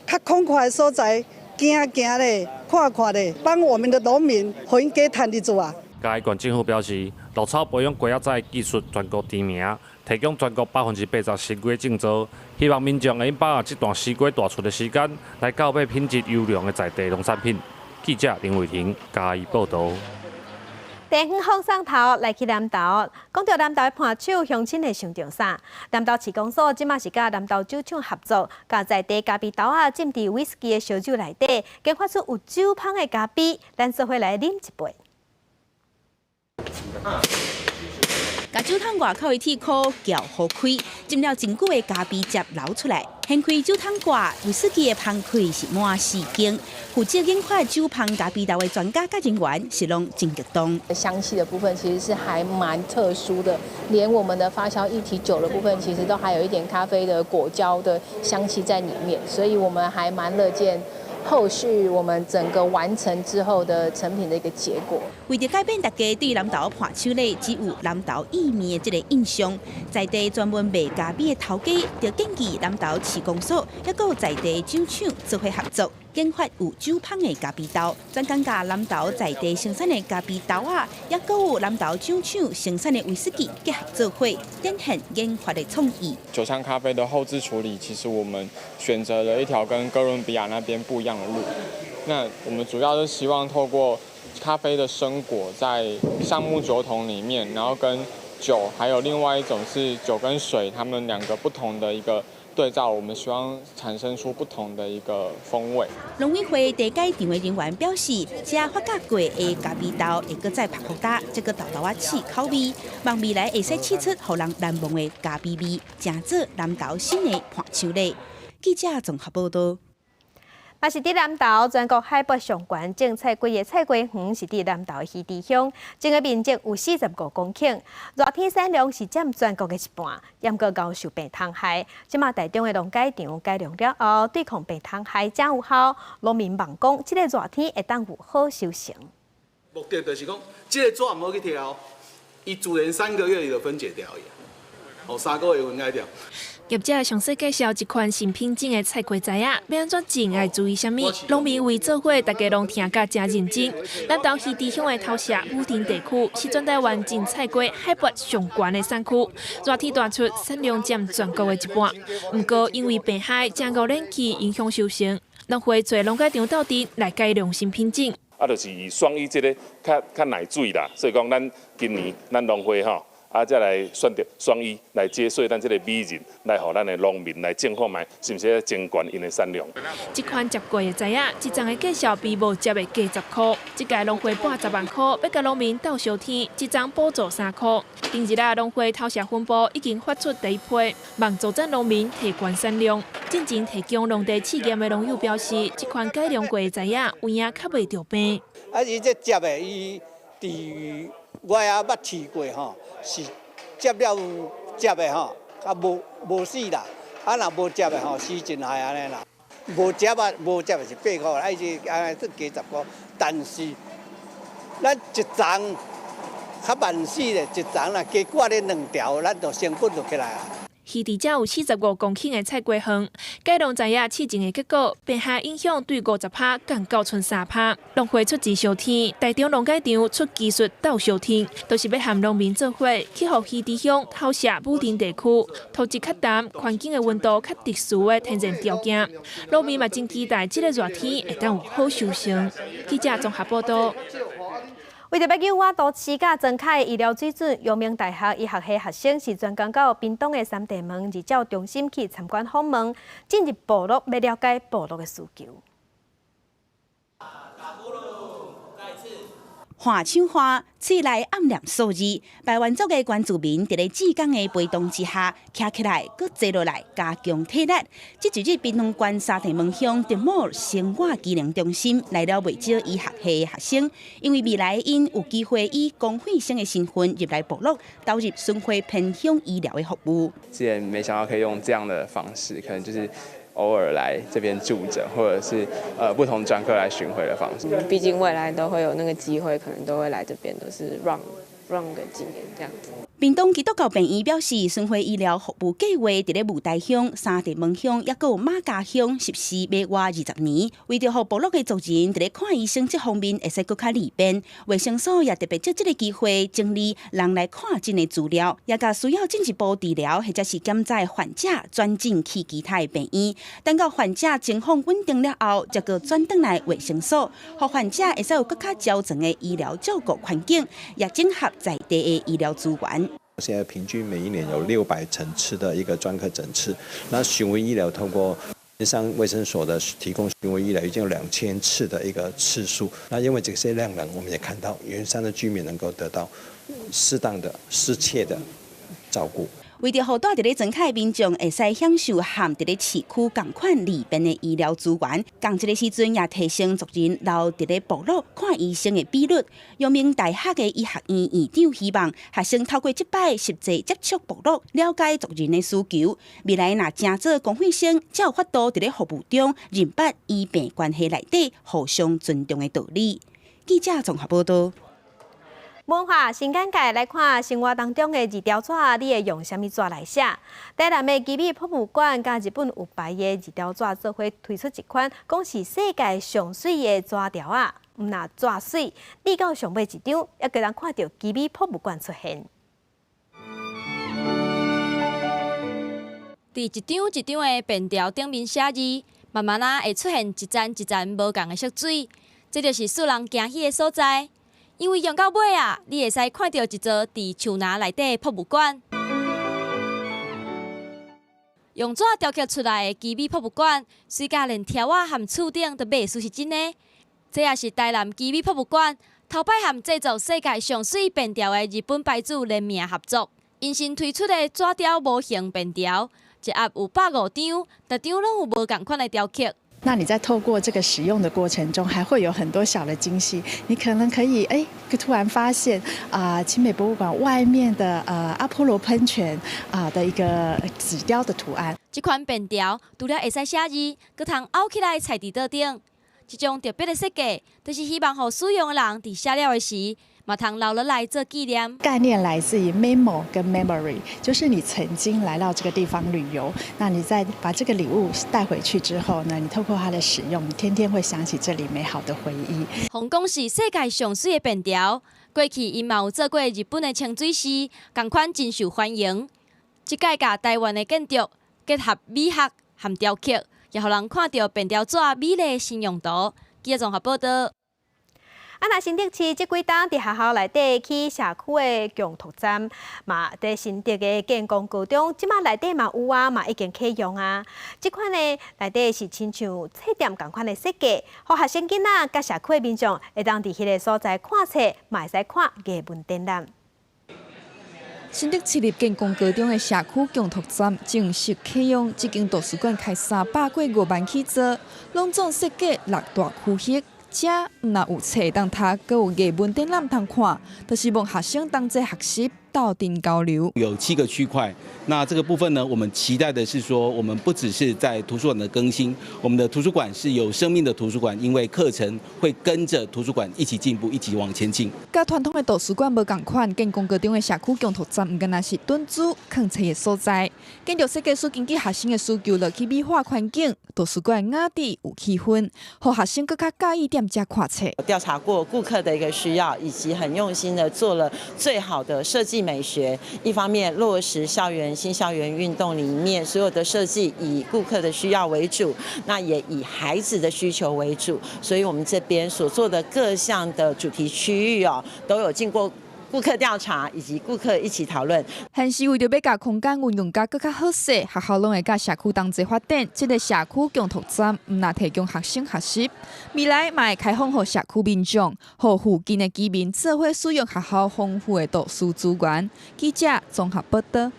S7: 較空曠的所在，行行咧，看看咧，幫我們的農民，予𪜶加趁日子啊。
S22: 嘉義縣政府表示，牧草培養雞仔仔的技術全國知名，提供全國80%西瓜種植，希望民眾會用把握這段西瓜大出的時間，來購買品質優良的在地農產品。記者林偉霆嘉義報導。
S1: 地方放送頭來去南投，講著南投的伴手鄉親會想著啥？南投市公所這馬是佮南投酒廠合作，共在地咖啡豆仔浸佇威士忌的燒酒內底，研發出有酒芳的咖啡，咱做伙來啉一杯。
S8: 共酒桶外口的鐵箍撬予開，浸了真久的咖啡汁流出來，掀開酒桶蓋，威士忌的芳氣是滿四間。負責研發酒芳咖啡豆的專家佮人員是攏真激動。
S9: 香氣的部分其實是還蠻特殊的，連我們的發酵液體酒的部分，其實都還有一點咖啡的果膠的香氣在裡面，所以我們還蠻樂見後續我們整個完成之後的成品的一個結果。
S8: 為著改變大家對南投伴手禮只有南投意麵的這个印象，在地專門賣咖啡的頭家就建議南投市公所抑閣有在地酒廠做伙合作，研發有酒芳的咖啡豆，專工共南投在地生產的咖啡豆仔，抑閣有南投酒廠生產的威士忌結合做伙，展現研發的創意。
S10: 酒香咖啡的後製處理，其實我們選擇了一條跟哥倫比亞那邊不一樣的路。那我們主要是希望透過咖啡的生果在橡木酒桶裡面，然後跟酒，還有另外一種是酒跟水，它們兩個不同的一個對照，我們希望產生出不同的一個風味。
S8: 農委會地改場的人員表示，這發酵過的咖啡豆會閣再曝覆焦，才閣沓沓仔試口味，望未來會使試出予人難忘的咖啡味，成做南投新的伴手禮。記者綜合報導。
S1: 嘛是佇南投，全國海拔上懸種菜瓜的菜瓜園是佇南投的魚池鄉，種的面積有45公頃，熱天產量是佔全國的一半。毋過遭受病蟲害，這馬台中的農改場改良了後，對抗病蟲害誠有效。農民望講，這个熱天會當有好收成。
S17: 目的就是講，這个紙毋好去挑，伊自然3個月就分解掉去。哦，3個月分解掉。
S21: 業者詳細介紹這款新品種的菜瓜栽仔，欲按怎種愛注意啥物？農民為做伙，大家攏聽甲誠認真。南投魚池鄉的頭社武田地區是全台灣種菜瓜海拔上懸的產區，熱天大出產量佔全國的一半。毋過因為病害、正高冷氣影響收成，農會揣農改場鬥陣來改良新品種。
S23: 啊，就是以雙一這个較較耐水啦，所以講咱今年咱農會吼。啊，才來選擇雙一來接稅咱這个美仁，來予咱的農民來種看覓，是毋是增懸𪜶的產量？
S21: 這款接過的栽仔，一叢的價數比無接的低10箍。這屆農會撥10萬箍，欲共農民鬥相天，一叢補助3箍。頂日啊，農會頭社分部已經發出第一批，望助贊農民提懸產量。進前提供農地試驗的農友表示，這款改良過的栽仔有影較袂著病。
S25: 啊，伊這接的，伊佇我也捌試過吼，是接了有接的吼，較無無死啦。啊，若無接的吼，死真害按呢啦。無接啊，無接的是8箍，啊，伊這按呢算加10箍。但是咱一叢較慢死咧，一叢若加掛咧兩條，咱就成本就起來啊。
S21: 魚池遮有45公頃的菜瓜園，改良栽仔試種的結果，病害影響對50%降到賰3%。農會出錢相天，台中農改場出技術鬥相天，都是欲和農民做伙去予魚池鄉頭社武田地區土質較澹、環境的溫度較特殊的天然條件。農民嘛真期待這个熱天會當有好收成。記者綜合報導。
S1: 為著欲救我都市佮莊跤的醫療水準，陽明大學醫學系學生是專工到屏東的三地門日照中心去參觀訪問，進入部落欲了解部落的需求。
S8: 伴手花，喙內暗念數字，排灣族的原住民佇咧志工的陪同之下，徛起來，閣坐落來，加強體力。這一日，屏東縣三地門鄉德母生活機能中心來了袂少醫學系的學生，因為未來𪜶有機會以公費生的身份入來部落，投入巡迴偏鄉醫療的服務。
S26: 之前沒想到可以用這樣的方式，可能就是偶爾來這邊駐診，或者是不同專科來巡迴的方式。
S30: 畢竟未來都會有那個機會，可能都會來這邊，都是 run
S2: run 個幾年這樣子。
S8: 屏東基督教病院表示，巡迴醫療服務計劃佇咧霧台鄉、三地門鄉，抑閣有馬家鄉實施欲滿20年，為著予部落的族人佇咧看醫生這方面會使閣較利便，衛生所也特別藉這个機會整理人來看診的資料，也共需要進一步治療或者是檢查的患者轉診去其他的病院。等到患者情況穩定了後，才閣轉轉來衛生所，予患者會使有閣較周全的醫療照顧環境，也整合在地的醫療資源。
S4: 現在平均每一年有600診次的一個專科診次，那巡迴醫療透過上衛生所的提供巡迴醫療已經有2000次的一個次數。那因為這些量能，我們也看到員山的居民能夠得到適當的、適切的照顧。
S8: 為著予住佇咧莊腳的民眾會使享受和佇咧市區仝款利便的醫療資源，仝一个時陣也提升族人留佇咧部落看醫生的比率。陽明大學的醫學院院長希望學生透過這擺實際接觸部落，了解族人的需求，未來若成做公衛生，才有法度佇咧服務中認捌醫病關係內底互相尊重的道理。記者綜合報道。
S1: 文化新簡介來看生活當中的字條紙，你會用啥物紙來寫？台南的奇美博物館佮日本有牌的字條紙做伙推出一款，講是世界上媠的紙條仔，毋但紙媠，你到上尾一張，猶閣通看著奇美博物館出現。
S5: 佇一張一張的便條頂面寫字，慢慢仔會出現一層一層無仝的色水，這就是使人驚喜的所在。因為用到尾啊，你會使看著一座佇樹林內底的博物館，用紙雕刻出來的奇美博物館，媠甲連柱仔和厝頂都袂輸是真的。這也是台南奇美博物館頭擺和製作世界上媠便條的日本牌子聯名合作，𪜶新推出的紙雕模型便條，一盒有150張，逐張攏有無仝款的雕刻。
S11: 那你在透過這個使用的過程中，還會有很多小的驚喜。你可能可以哎，突然發現啊，奇美博物館外面的阿波羅噴泉啊的一個紙雕的圖案。
S5: 這款便條除了會使寫字，閣通拗起來裁佇桌頂。這種特別的設計，就是希望予使用的人佇寫了的時，嘛通留落來做紀念。
S11: 概念來自於 memo 跟 memory，就是你曾經來到這個地方旅遊，那你在把這個禮物帶回去之後呢，你透過它的使用，你天天會想起這裡美好的回憶。
S5: 予人講是世界上媠的便條，過去𪜶嘛有做過日本的清水寺，仝款真受歡迎。這擺共台灣的建築結合美學和雕刻，也予人看著便條紙美麗的新用途。記者綜合報道。
S1: 啊，若新竹市這幾冬佇學校內底起社區的共讀站，嘛佇新竹的建功高中，這馬內底嘛有啊，嘛已經啟用啊。這款呢內底是親像冊店仝款的設計，予學生囡仔佮社區的民眾會當佇彼个所在看冊，嘛會使看藝文展覽。
S12: 新竹市立建功高中的社區共讀站正式啟用，這間圖書館開300過5萬起做，攏總設計六大區域。遮毋但有冊通讀，閣有藝文展覽通看，就是望學生同齊學習、鬥陣交流。
S13: 有7個區塊，那這個部分呢，我們期待的是說，我們不只是在圖書館的更新，我們的圖書館是有生命的圖書館，因為課程會跟着圖書館一起進步，一起往前進。
S12: 佮傳統的圖書館無仝款，建功高中的社區共讀站，毋干焦是躉書、囥冊的所在。建築設計師根據學生的需求落去美化環境，圖書館雅致有氣氛，予學生閣較佮意踮遮看冊。
S14: 調查過顧客的一個需要，以及很用心的做了最好的設計美學。一方面落實校園新校園運動裡面所有的設計以顧客的需要為主，那也以孩子的需求為主，所以我們這邊所做的各項的主題區域哦，都有經過顧客調查以及顧客一起討論。
S12: 現時為著欲共空間運用甲閣較好勢，學校攏會佮社區同齊發展。這个社區共讀站，毋但提供學生學習，未來嘛會開放予社區民眾，予附近的居民做伙使用學校豐富的圖書資源。記者綜合報道。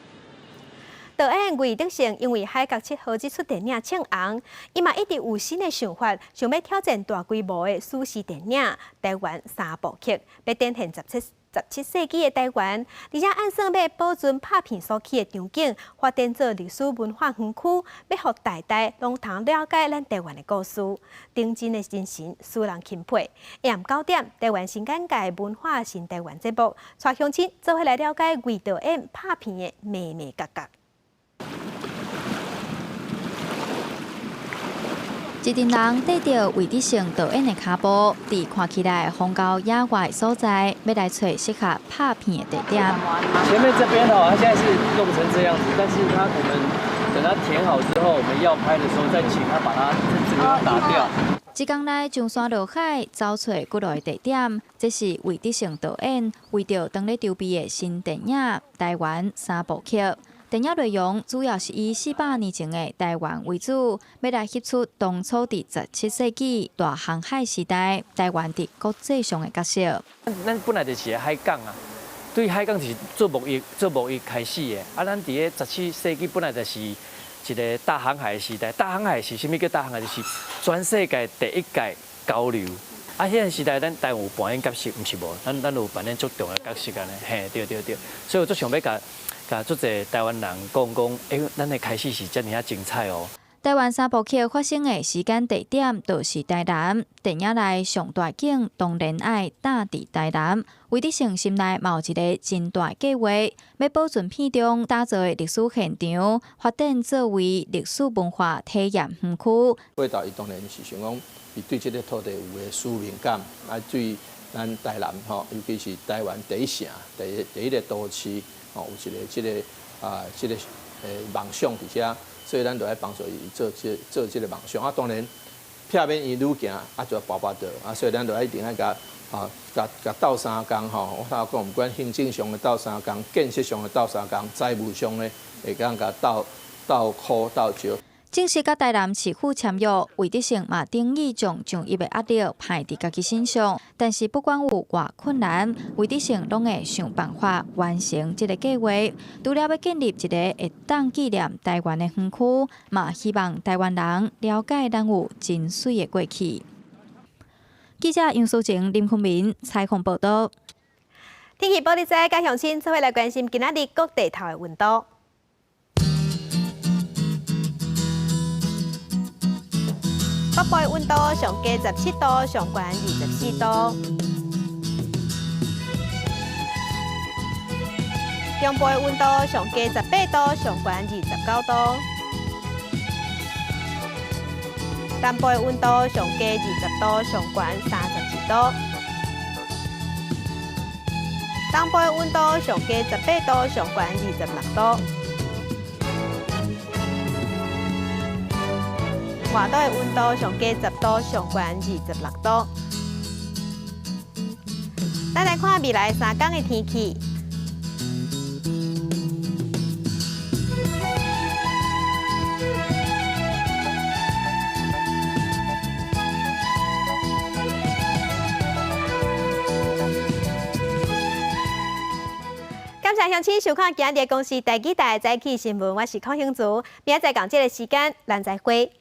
S1: 導演魏德聖因為《海角七號》這齣電影唱紅，伊嘛一直有新的想法，想欲挑戰大規模的史詩電影《台灣三部曲》，欲展現17世紀的台灣，而且按算欲保存拍片所起的場景，發展做歷史文化園區，欲予代代攏通了解咱台灣的故事。頂真的精神使人欽佩。下暗9點，台灣新簡介文化新台灣節目，帶鄉親做伙來了解魏導演拍片的眉眉角角。
S5: 一陣人綴著魏德聖導演的跤步，佇看起來荒郊野外的所在，欲來揣適合拍片的地點。
S2: 前面這邊哦，它現在是弄成這樣子，但是它我們等它填好之後，我們要拍的時候再請他把它這個打掉。
S5: 這工來上山落海，找揣幾落的地點，這是魏德聖導演為著當咧籌備的新電影《台灣三部曲》。電影內容主要是以400年前的台灣為主，欲來翕出當初佇17世紀大航海時代台灣佇國際上的角色。
S2: 咱本來就是海港啊，對海港是做貿易、做貿易開始的。啊，咱佇咧17世紀本來就是一個大航海的時代。大航海是啥物叫大航海？就是全世界第一屆交流。啊，彼個時代咱台灣有扮演角色，毋是無？咱有扮演足重要的角色按呢。嘿，對對對。所以我足想欲共足濟台灣人講講，咱的開始是遮爾仔精彩哦。
S5: 台灣三部曲發生的時間地點就是台南，電影內上大景當然愛搭佇台南。魏德聖心內嘛有一个真大計劃，欲保存片中打造的歷史現場，發展作為歷史文化體驗園區。
S3: 魏導伊當然是想講，伊對這个土地有个使命感，啊，對咱台南吼，尤其是台灣第一城、第一个都市。哦，有一個這个啊，這个夢想佇遮，所以咱就愛幫助伊做這个夢想。啊，當然，避免伊愈行啊，就跋跋倒啊，所以咱就一定愛共啊，共鬥相共吼。我頭講，毋管行政上的鬥相共，建設上的鬥相共，財務上的會當共鬥鬥苦鬥招。
S5: 正式佮台南市府簽約，魏德聖嘛等於將上級的壓力派佇家己身上。但是不管有偌困難，魏德聖攏會想辦法完成這个計劃。除了欲建立一个會當紀念台灣的園區，嘛希望台灣人了解咱有真媠的過去。記者楊淑晴、林坤明採訪報導。
S1: 天氣報你知，佮鄉親做伙來關心今仔日各地頭的溫度。北部的溫度上低17度，上懸24度。中部的溫度上低18度，上懸29度。南部的溫度上低20度，上懸32度。東部的溫度上低18度，上懸26度。外島的溫度上低10度，上懸26度。咱來看未來3天的天氣。感謝鄉親收看今日公視第幾台早起新聞，我是鄺興竹，明仔載仝這个時間，咱再會。